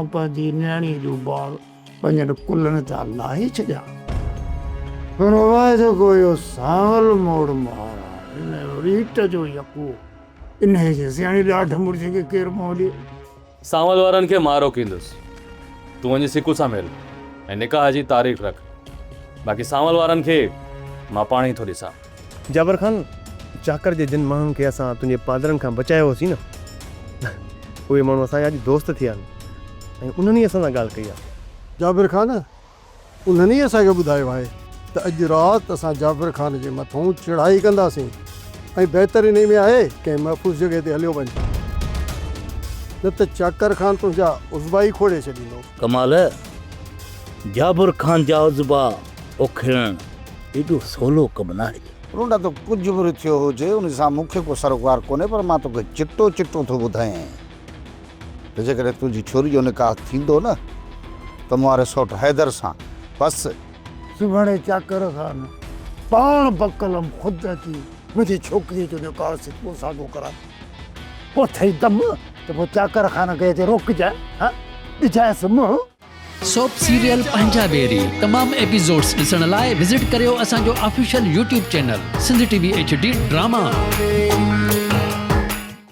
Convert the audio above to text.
مان پنهنجي نياڻيء جو بار پنهنجن ڪلهن تان لاهي ڇڏيان. پر واء جيڪو اهو سانول موڙ مهاراج ان ريٽ جو يڪو انهيء جي سياڻي ڏاڍ مڙسي کي ڪير منهن ڏئي. سانول وارن کي مان روڪيندس. تون وڃي سڪو سان مل ۽ نڪاح جي تاريخ رک. باقي سانول وارن کي مان پاڻ ئي ٿو ڏسان. جابر خان، چاڪر جي جن ماڻهن کي اسان تنهنجي پادرن کان بچايو هوسين نه، اهي ماڻهو اسان جا اڄ دوست ٿيا آهن ۽ انهن ئي اسان سان ڳالهه ڪئي آهي. جابر خان، انهن ئي اسان کي ٻڌايو آهي ته اڄ رات اسان جعفر خان جي مٿئون چڙهائي ڪنداسين ۽ بهتر انهي ۾ آهي ڪنهن محفوظ جڳهه تي هليو وڃ نه ته چاڪر خان تنهنجا عضوا ئي کوڙي ڇڏيندو. ڪمال، جعفر خان جا عضوا اکيڙڻ ايڏو سولو ڪم ناهي. رونڊا تو ڪجهه به رٿيو هجي ان سان مون کي ڪو سروڪار ڪونهي پر مان توکي چٽو چٽو ٿو ٻڌايانء. ته جيڪڏهن تنهنجي ڇوري جو نڪاح ٿيندو نه ته مون واري سئوٽ حيدر سان بس. سڀاڻي چاڪر خان پاڻ بقلم خود اچي منهنجي ڇوڪريء جو نڪاح سڌو سادو ڪرائي. پوء اٿئي دم ته پوء چاڪر خان کي اچي روڪجانء ها ڏجانئس منهن. سوپ سيريل پنهنجا ويري تمام ايپيسوڊس ڏسڻ لاء وزٽ ڪريو اسان جو official YouTube channel Sindh T V H D drama.